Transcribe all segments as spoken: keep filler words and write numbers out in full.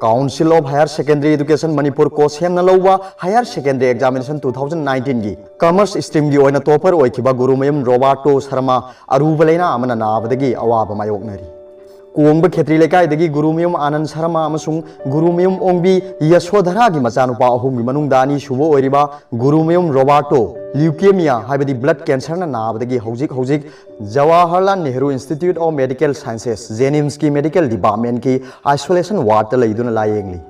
Council of Higher Secondary Education Manipur ꯀꯣꯁꯦꯝꯅ ꯂꯧꯕ Higher Secondary Examination two thousand nineteen ꯒꯤ Commerce Stream ꯒꯤ ꯑꯣꯏꯅ topper ꯑꯣꯏꯈꯤꯕ ꯒꯨꯔꯨꯃꯌꯨꯝ ꯔꯣꯕꯥꯔꯇꯣ ꯁꯔꯃ ꯑꯔꯨꯕ ꯂꯩꯅꯥ ꯑꯃꯅ ꯅꯥꯕꯗꯒꯤ ꯑꯋꯥꯕ ꯃꯥꯌꯣꯛꯅꯔꯤ꯫ ꯀꯣꯡꯕ ꯈꯦꯇ꯭ꯔꯤ ꯂꯩꯀꯥꯏꯗꯒꯤ ꯒꯨꯔꯨꯃꯌꯨꯝ ꯑꯥꯅꯟ ꯁꯔꯃ ꯑꯃꯁꯨꯡ ꯒꯨꯔꯨꯃꯌꯨꯝ ꯑꯣꯡꯕꯤ ꯌꯁꯣꯙꯔꯥꯒꯤ ꯃꯆꯥꯅꯨꯄꯥ ꯑꯍꯨꯝꯒꯤ ꯃꯅꯨꯡꯗ ꯑꯅꯤꯁꯨꯕ ꯑꯣꯏꯔꯤꯕ ꯒꯨꯔꯨꯃꯌꯨꯝ ꯔꯣꯕꯥꯔꯇꯣ leukemia ꯍꯥꯏꯕꯗꯤ blood cancer ꯅ ꯅꯥꯕꯗꯒꯤ ꯍꯧꯖꯤꯛ ꯍꯧꯖꯤꯛ Jawaharlal Nehru Institute of Medical Sciences, JNIMS ꯀꯤ Medical Department ꯀꯤ isolation ward ꯇ ꯂꯩꯗꯨꯅ ꯂꯥꯌꯦꯡꯂꯤ꯫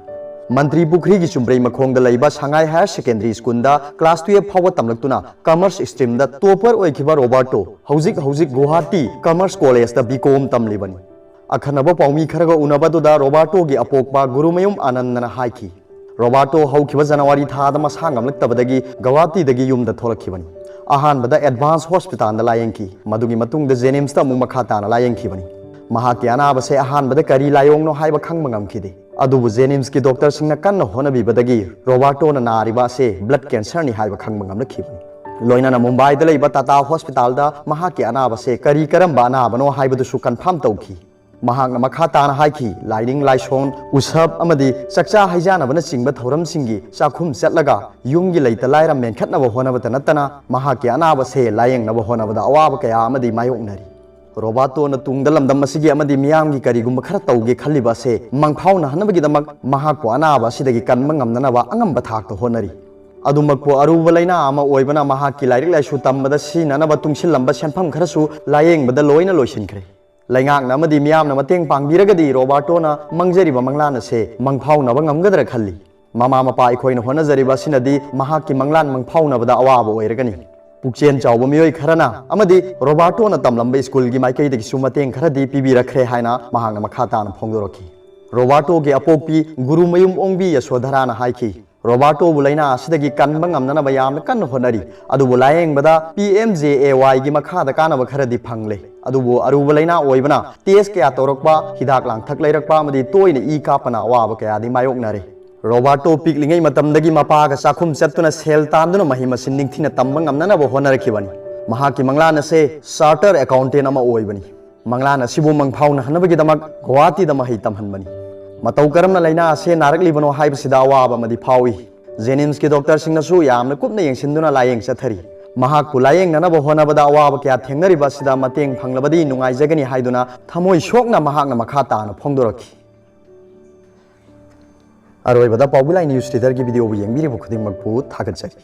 ꯃꯟꯇ꯭ꯔꯤ ꯄꯨꯈ꯭ꯔꯤꯒꯤ ꯆꯨꯝꯕ꯭ꯔꯩ ꯃꯈꯣꯡꯗ ꯂꯩꯕ ꯁꯉꯥꯏ Higher Secondary School ꯗ class twelve ꯐꯥꯎꯕ ꯇꯝꯂꯛꯇꯨꯅ Commerce Stream ꯗ topper ꯑꯣꯏꯈꯤꯕ ꯔꯣꯕꯥꯔꯇꯣ ꯍꯧꯖꯤꯛ ꯍꯧꯖꯤꯛ ꯒꯨꯋꯥꯍꯥꯇꯤ Commerce College ꯇ B.Com ꯇꯝꯂꯤꯕꯅꯤ꯫ ꯑꯈꯟꯅꯕ ꯄꯥꯎꯃꯤ ꯈꯔꯒ ꯎꯅꯕꯗꯨꯗ ꯔꯣꯕꯥꯔꯇꯣꯒꯤ ꯑꯄꯣꯛꯄ ꯒꯨꯔꯨꯃꯌꯨꯝ ꯑꯥꯅꯟꯗꯅ ꯍꯥꯏꯈꯤ, ꯔꯣꯕꯥꯔꯇꯣ ꯍꯧꯈꯤꯕ ꯖꯅꯋꯥꯔꯤ ꯊꯥꯗ ꯃꯁꯥ ꯉꯝꯂꯛꯇꯕꯗꯒꯤ ꯒꯧꯍꯥꯇꯤꯗꯒꯤ ꯌꯨꯝꯗ ꯊꯣꯛꯂꯛꯈꯤꯕꯅꯤ꯫ ꯑꯍꯥꯟꯕꯗ Advance Hospital ꯗ ꯂꯥꯌꯦꯡꯈꯤ, ꯃꯗꯨꯒꯤ ꯃꯇꯨꯡꯗ JNIMS ꯇ ꯑꯃꯨꯛ ꯃꯈꯥ ꯇꯥꯅ ꯂꯥꯌꯦꯡꯈꯤꯕꯅꯤ꯫ ꯃꯍꯥꯛꯀꯤ ꯑꯅꯥꯕꯁꯦ ꯑꯍꯥꯟꯕꯗ ꯀꯔꯤ ꯂꯥꯏꯑꯣꯡꯅꯣ ꯍꯥꯏꯕ ꯈꯪꯕ ꯉꯝꯈꯤꯗꯦ, ꯑꯗꯨꯕꯨ JNIMS ꯀꯤ doctor ꯁꯤꯡꯅ ꯀꯟꯅ ꯍꯣꯠꯅꯕꯤꯕꯗꯒꯤ ꯔꯣꯕꯥꯔꯇꯣꯅ ꯅꯥꯔꯤꯕ ꯑꯁꯦ blood cancer ꯅꯤ ꯍꯥꯏꯕ ꯈꯪꯕ ꯉꯝꯂꯛꯈꯤꯕꯅꯤ꯫ ꯂꯣꯏꯅꯅ ꯃꯨꯝꯕꯥꯏꯗ ꯂꯩꯕ Tata Hospital ꯗ ꯃꯍꯥꯛꯀꯤ ꯑꯅꯥꯕꯁꯦ ꯀꯔꯤ ꯀꯔꯝꯕ ꯑꯅꯥꯕꯅꯣ ꯍꯥꯏꯕꯗꯨꯁꯨ confirm ꯇꯧꯈꯤ꯫ ꯃꯍꯥꯛꯅ ꯃꯈꯥ ꯇꯥꯅ ꯍꯥꯏꯈꯤ, ꯂꯥꯏꯅꯤꯡ ꯂꯥꯏꯁꯣꯟ, ꯎꯁꯕ ꯑꯃꯗꯤ ꯆꯥꯛꯆꯥ ꯍꯩꯖꯥꯅꯕꯅꯆꯤꯡꯕ ꯊꯧꯔꯝꯁꯤꯡꯒꯤ ꯆꯥꯛꯈꯨꯝ ꯆꯠꯂꯒ ꯌꯨꯝꯒꯤ ꯂꯩꯇ ꯂꯥꯏꯔ ꯃꯦꯟꯈꯠꯅꯕ ꯍꯣꯠꯅꯕꯇ ꯅꯠꯇꯅ ꯃꯍꯥꯛꯀꯤ ꯑꯅꯥꯕꯁꯦ ꯂꯥꯌꯦꯡꯅꯕ ꯍꯣꯠꯅꯕꯗ ꯑꯋꯥꯕ ꯀꯌꯥ ꯑꯃꯗꯤ ꯃꯥꯌꯣꯛꯅꯔꯤ꯫ ꯔꯣꯕꯥꯔꯇꯣꯅ ꯇꯨꯡꯗ ꯂꯝꯗꯝ ꯑꯁꯤꯒꯤ ꯑꯃꯗꯤ ꯃꯤꯌꯥꯝꯒꯤ ꯀꯔꯤꯒꯨꯝꯕ ꯈꯔ ꯇꯧꯒꯦ ꯈꯜꯂꯤꯕ ꯑꯁꯦ ꯃꯪꯐꯥꯎꯅꯍꯟꯅꯕꯒꯤꯗꯃꯛ ꯃꯍꯥꯛꯄꯨ ꯑꯅꯥꯕ ꯑꯁꯤꯗꯒꯤ ꯀꯟꯕ ꯉꯝꯅꯅꯕ ꯑꯉꯝꯕ ꯊꯥꯛꯇ ꯍꯣꯠꯅꯔꯤ꯫ ꯑꯗꯨꯃꯛꯄꯨ ꯑꯔꯨꯕ ꯂꯩꯅꯥ ꯑꯃ ꯑꯣꯏꯕꯅ ꯃꯍꯥꯛꯀꯤ ꯂꯥꯏꯔꯤꯛ ꯂꯥꯏꯁꯨ ꯇꯝꯕꯗ ꯁꯤꯖꯤꯟꯅꯅꯕ ꯇꯨꯡꯁꯤꯜꯂꯝꯕ ꯁꯦꯟꯐꯝ ꯈꯔꯁꯨ ꯂꯥꯏꯌꯦꯡꯕꯗ ꯂꯣꯏꯅ ꯂꯣꯏꯁꯤꯟꯈ꯭ꯔꯦ꯫ ꯂꯩꯉꯥꯛꯅ ꯑꯃꯗꯤ ꯃꯤꯌꯥꯝꯅ ꯃꯇꯦꯡ ꯄꯥꯡꯕꯤꯔꯒꯗꯤ ꯔꯣꯕꯥꯔꯇꯣꯅ ꯃꯪꯖꯔꯤꯕ ꯃꯪꯂꯥꯟ ꯑꯁꯦ ꯃꯪꯐꯥꯎꯅꯕ ꯉꯝꯒꯗ꯭ꯔꯥ ꯈꯜꯂꯤ꯫ ꯃꯃꯥ ꯃꯄꯥ ꯑꯩꯈꯣꯏꯅ ꯍꯣꯠꯅꯖꯔꯤꯕ ꯑꯁꯤꯅꯗꯤ ꯃꯍꯥꯛꯀꯤ ꯃꯪꯂꯥꯟ ꯃꯪꯐꯥꯎꯅꯕꯗ ꯑꯋꯥꯕ ꯑꯣꯏꯔꯒꯅꯤ꯫ ꯄꯨꯛꯆꯦꯜ ꯆꯥꯎꯕ ꯃꯤꯑꯣꯏ ꯈꯔꯅ ꯑꯃꯗꯤ ꯔꯣꯕꯥꯔꯇꯣꯅ ꯇꯝꯂꯝꯕ ꯁ꯭ꯀꯨꯜꯒꯤ ꯃꯥꯏꯀꯩꯗꯒꯤꯁꯨ ꯃꯇꯦꯡ ꯈꯔꯗꯤ ꯄꯤꯕꯤꯔꯛꯈ꯭ꯔꯦ ꯍꯥꯏꯅ ꯃꯍꯥꯛꯅ ꯃꯈꯥ ꯇꯥꯅ ꯐꯣꯡꯗꯣꯔꯛꯈꯤ꯫ ꯔꯣꯕꯥꯔꯇꯣꯒꯤ ꯑꯄꯣꯛꯄꯤ ꯒꯨꯔꯨꯃꯌꯨꯝ ꯑꯣꯡꯕꯤ ꯌꯁꯣꯙꯔꯥꯅ ꯍꯥꯏꯈꯤ, ꯔꯣꯕꯥꯔꯇꯣꯕꯨ ꯂꯥꯏꯅꯥ ꯑꯁꯤꯗꯒꯤ ꯀꯟꯕ ꯉꯝꯅꯅꯕ ꯌꯥꯝꯅ ꯀꯟꯅ ꯍꯣꯠꯅꯔꯤ, ꯑꯗꯨꯕꯨ ꯂꯥꯌꯦꯡꯕꯗ P M J A Y ꯒꯤ ꯃꯈꯥꯗ ꯀꯥꯟꯅꯕ ꯈꯔꯗꯤ ꯐꯪꯂꯦ꯫ ꯑꯗꯨꯕꯨ ꯑꯔꯨꯕ ꯂꯥꯏꯅꯥ ꯑꯣꯏꯕꯅ test ꯀꯌꯥ ꯇꯧꯔꯛꯄ, ꯍꯤꯗꯥꯛ ꯂꯥꯡꯊꯛ ꯂꯩꯔꯛꯄ ꯑꯃꯗꯤ ꯇꯣꯏꯅ ꯏ ꯀꯥꯞꯄꯅ ꯑꯋꯥꯕ ꯀꯌꯥꯗꯤ ꯃꯥꯌꯣꯛꯅꯔꯦ꯫ ꯔꯣꯕꯥꯔꯇꯣ ꯄꯤꯛꯂꯤꯉꯩ ꯃꯇꯝꯗꯒꯤ ꯃꯄꯥꯒ ꯆꯥꯛꯈꯨꯝ ꯆꯠꯇꯨꯅ ꯁꯦꯜ ꯇꯥꯟꯗꯨꯅ ꯃꯍꯩ ꯃꯁꯤꯡ ꯅꯤꯡꯊꯤꯅ ꯇꯝꯕ ꯉꯝꯅꯅꯕ ꯍꯣꯠꯅꯔꯛꯈꯤꯕꯅꯤ꯫ ꯃꯍꯥꯛꯀꯤ ꯃꯪꯂꯥꯟ ꯑꯁꯦ chartered accountant ꯑꯃ ꯑꯣꯏꯕꯅꯤ꯫ ꯃꯪꯂꯥꯟ ꯑꯁꯤꯕꯨ ꯃꯪꯐꯥꯎꯅꯍꯟꯅꯕꯒꯤꯗꯃꯛ ꯒꯨꯋꯥꯍꯥꯇꯤꯗ ꯃꯍꯩ ꯇꯝꯍꯟꯕꯅꯤ꯫ ꯃꯇꯧ ꯀꯔꯝꯅ ꯂꯥꯏꯅꯥ ꯑꯁꯤ ꯅꯥꯔꯛꯂꯤꯕꯅꯣ ꯍꯥꯏꯕꯁꯤꯗ ꯑꯋꯥꯕ ꯑꯃꯗꯤ ꯐꯥꯎꯏ꯫ ꯖꯦꯅꯤꯝꯁꯀꯤ ꯗꯣꯛꯇꯔꯁꯤꯡꯅꯁꯨ ꯌꯥꯝꯅ ꯀꯨꯞꯅ ꯌꯦꯡꯁꯤꯟꯗꯨꯅ ꯂꯥꯌꯦꯡ ꯆꯠꯊꯔꯤ꯫ ꯃꯍꯥꯛꯄꯨ ꯂꯥꯌꯦꯡꯅꯅꯕ ꯍꯣꯠꯅꯕꯗ ꯑꯋꯥꯕ ꯀꯌꯥ ꯊꯦꯡꯅꯔꯤꯕ ꯑꯁꯤꯗ ꯃꯇꯦꯡ ꯐꯪꯂꯕꯗꯤ ꯅꯨꯡꯉꯥꯏꯖꯒꯅꯤ ꯍꯥꯏꯗꯨꯅ ꯊꯃꯣꯏ ꯁꯣꯛꯅ ꯃꯍꯥꯛꯅ ꯃꯈꯥ ꯇꯥꯅ ꯐꯣꯡꯗꯣꯔꯛꯈꯤ꯫ ꯑꯔꯣꯏꯕꯗ ꯄꯥꯎꯒꯤ ꯂꯥꯏ ꯅ꯭ꯌꯨꯁ ꯂꯤꯗꯔꯒꯤ ꯚꯤꯗꯤꯑꯣꯕꯨ ꯌꯦꯡꯕꯤꯔꯤꯕ ꯈꯨꯗꯤꯡꯃꯛꯄꯨ ꯊꯥꯒꯠꯆꯔꯤ꯫